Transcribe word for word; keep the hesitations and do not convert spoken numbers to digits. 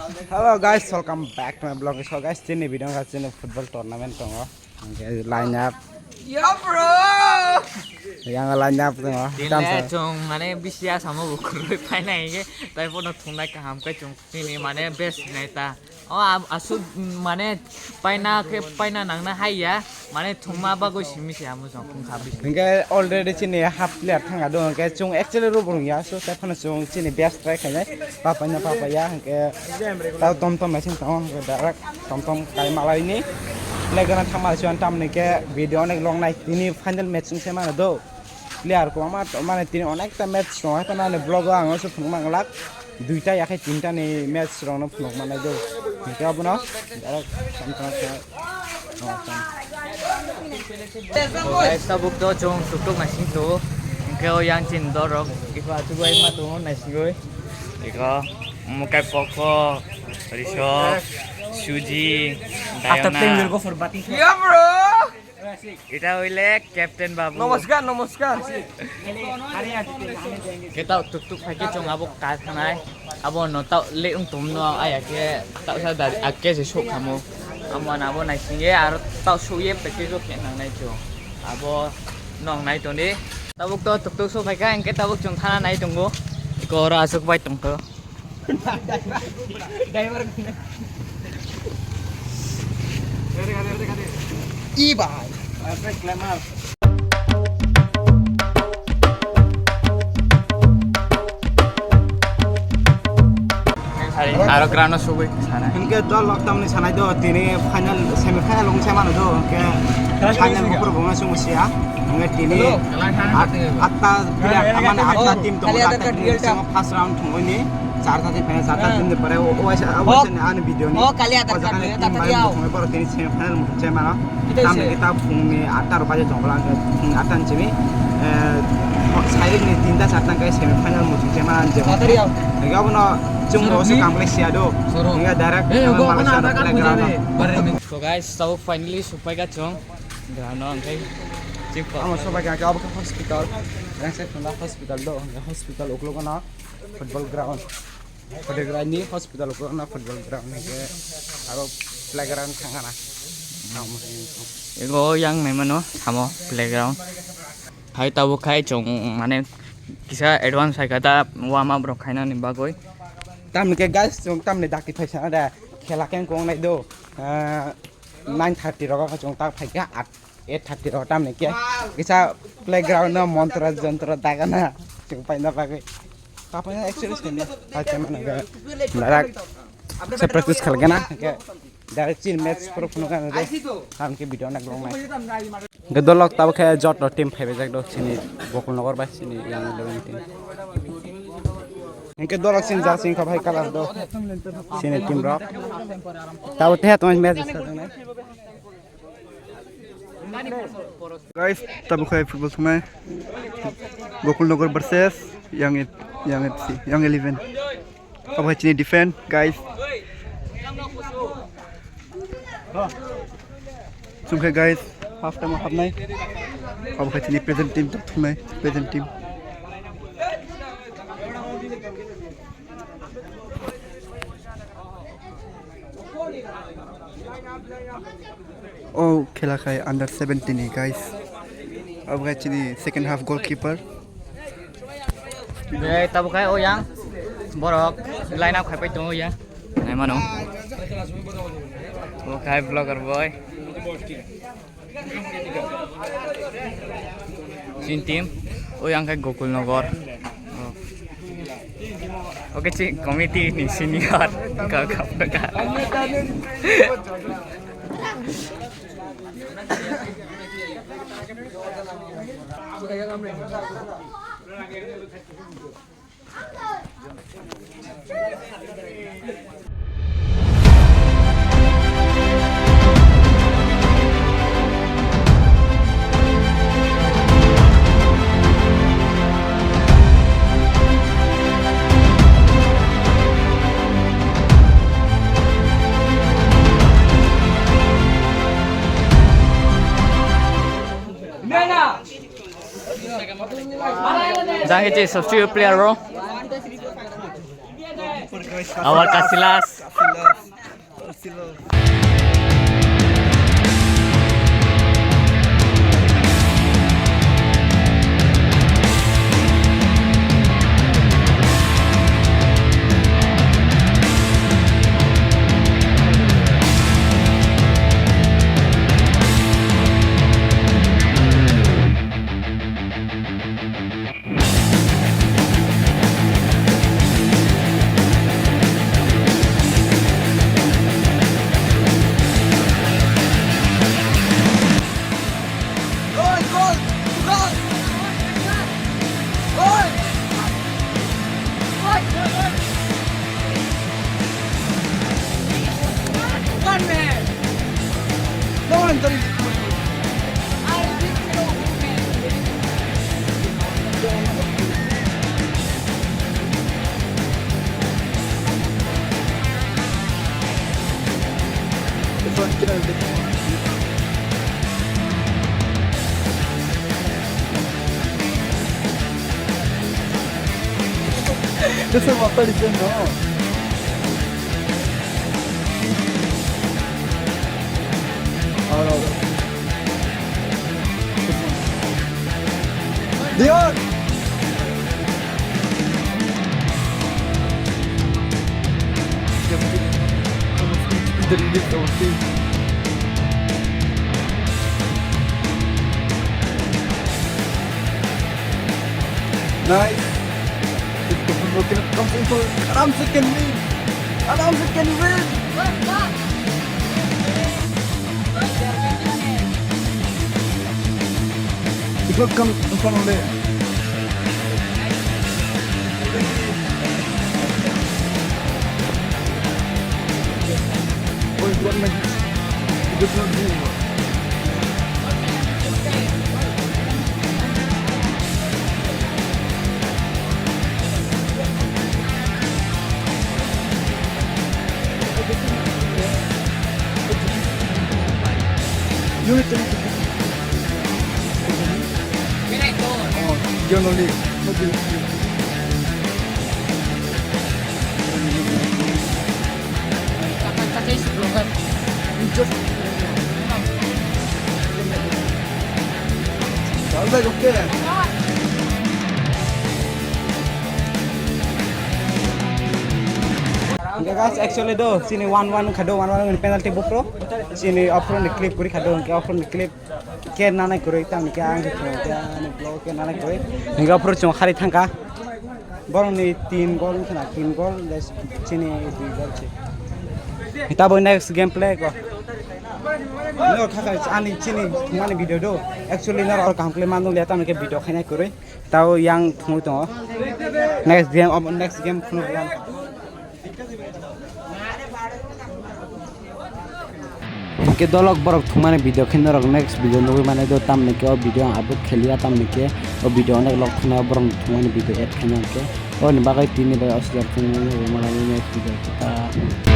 Hello guys, welcome back to my vlog. So guys, tini video wngkha chini football tournament tongo. Hingke line up. Yo bro. Yang line up tongo. Tini chong mane bisi asamo bukuroi paina hingke tai pono thungnai kaham kai chong tini mane best neta. O asuk mane paina ke paina nangna haiya. Mane thwngma bagwi simi se amo chwng thwng sabi. Hingke already chini half player thanga do, hingke chwng actually rubung ya, so tei phano chwng chini best try khainai, papanya papaya, hingke tao tom tom machine tongo, hingke direct tom tom kai malaini. Legana thangma chwng tamni ke video onek long nai, tini final match wngse mano do. Player kwbangma mane tini onekta match tongo, haikhe nani vlog o ang se phunuk manglak. Duita ya khe tinta ni match rok no phunuk manai do. Hingke abono direct samsung khe. Guys, tabuk to chong suktok naising to. Hingke o yang chin dorok. Iko achugo ai ma to naisingoi. Iko mukai poko, riso, suji, dayona. Yo bro. Ita hoile Captain Babu. Namaskar, namaskar. Kita tuk tuk phai ke chong abo kar khanai. Abo no tau le ung tum no aya ke tau sa dari akke se sok khamo. Amo na abo nai singe aro tau sok ye peke jo ke nang nai chong. Abo nong nai toni. Tabuk to tuk tuk sok phai ka engke tabuk chong thana nai tongo. Ko ora asuk bai tong to. Driver. Ibai. Aro ground o sugui sana. Hingke dol lockdown ni sanai do tini final semi final wngsa mano do hingke final bukur bonga sungsia hingke tini atta player mane atta team tongo atta team first round thungui ni. Char ta din phaina, char ta din pore o waisa, o waisa ni ani video ni. O kali atar card ni, tata diao. Boro tini semi final muchung chai mano. Tamni kita phungni atta ro baje jongla, phungni atta ni simi, eh, sairik ni tinta charta kai semi final muchung chai mano je. Tata diao. Ga bono chung ro se kam le sia do. Nga direct Malaysia na play ground. So guys, so finally supai ga chung. Ground no angkai. Amo supai ga hospital. Yang saya kena hospital do, hospital uklo kono. Football ground. Football ground ni hospital ko na football ground ni ke aro playground thang na. Ego yang naimano samo playground. Hai tabo khai chong mane kisa advance hai kata warm up rok khaina ni bagoi. Tamni ke guys chong tamni dakti phaisa da khela keng kong nai do. Ah, nine thirty rogo chong tak phaika at eight thirty rogo tamni ke kisa playground no montra jontra dagana chong paina bagwi. Kapaina actually sini hai khe mano ga darak se practice khalgana ke darak chin match pro phunu kana de ham ke video nak long nai. Ke dolok tabo khe joto team phaibai jak do sini Gokul Nagar bai sini yang eleven team. Hingke dolok sini jak sini khabai kalar do sini team rok. Tabo te tong match sa tong nai. Guys, tabo khai football thungnai. Gokul Nagar versus Young F-, Young F C, Young eleven. Abo hai chini defend, guys. Chungkhe, guys, half time hapnai. Abo hai chini present team thungnai, present team. O khela khai under seventeen ni guys. Abo khai chini second half goalkeeper. Dei tabo khai o yang borok line up khai pai tongo ya. Nai mano. O khai vlogger boy. Chin team, o yang khe Gokul Nagar. Oh. Oke, chin committee ni senior. Kau kau ka. Jang hichi substitute player bro. Our Casillas. Casillas. Casillas. One man. No one can. I didn't know who man. This one can. This one, what is it, no? Diyor. Nice. If the football cannot come in for, Aramse can win. Aramse can win. If not come in front of the Guys, actually do, sini one one khado, one one penalty bukro. Sini opron ni clip kuri khado, ke opron ni clip. Ke nanai kwrwi, tamni ke ang khe thwng khe ani vlog ke nanai kwrwi. Hingke aphuru chwng hari thangkha. Borokni tin gol wngkha na, tin gol, chini dui gol se. Tabuk next game play go. No, khakha ani chini thwngmani video do. Actually, norok kaham khlai mano le, tamni ke video khainai kwrwi. Tao yang thwngwi tongo. Next game, next game phunukgo. Hingke dolok borok thwngmani video khe norok next video nugwi mano do, tamni khe o video ang upload khe liya, tamni khe o video onek log thwngna borok thwngmani video add khaina hingke. Oni bagwi tini bai o sijak thwngmani next video khe ta.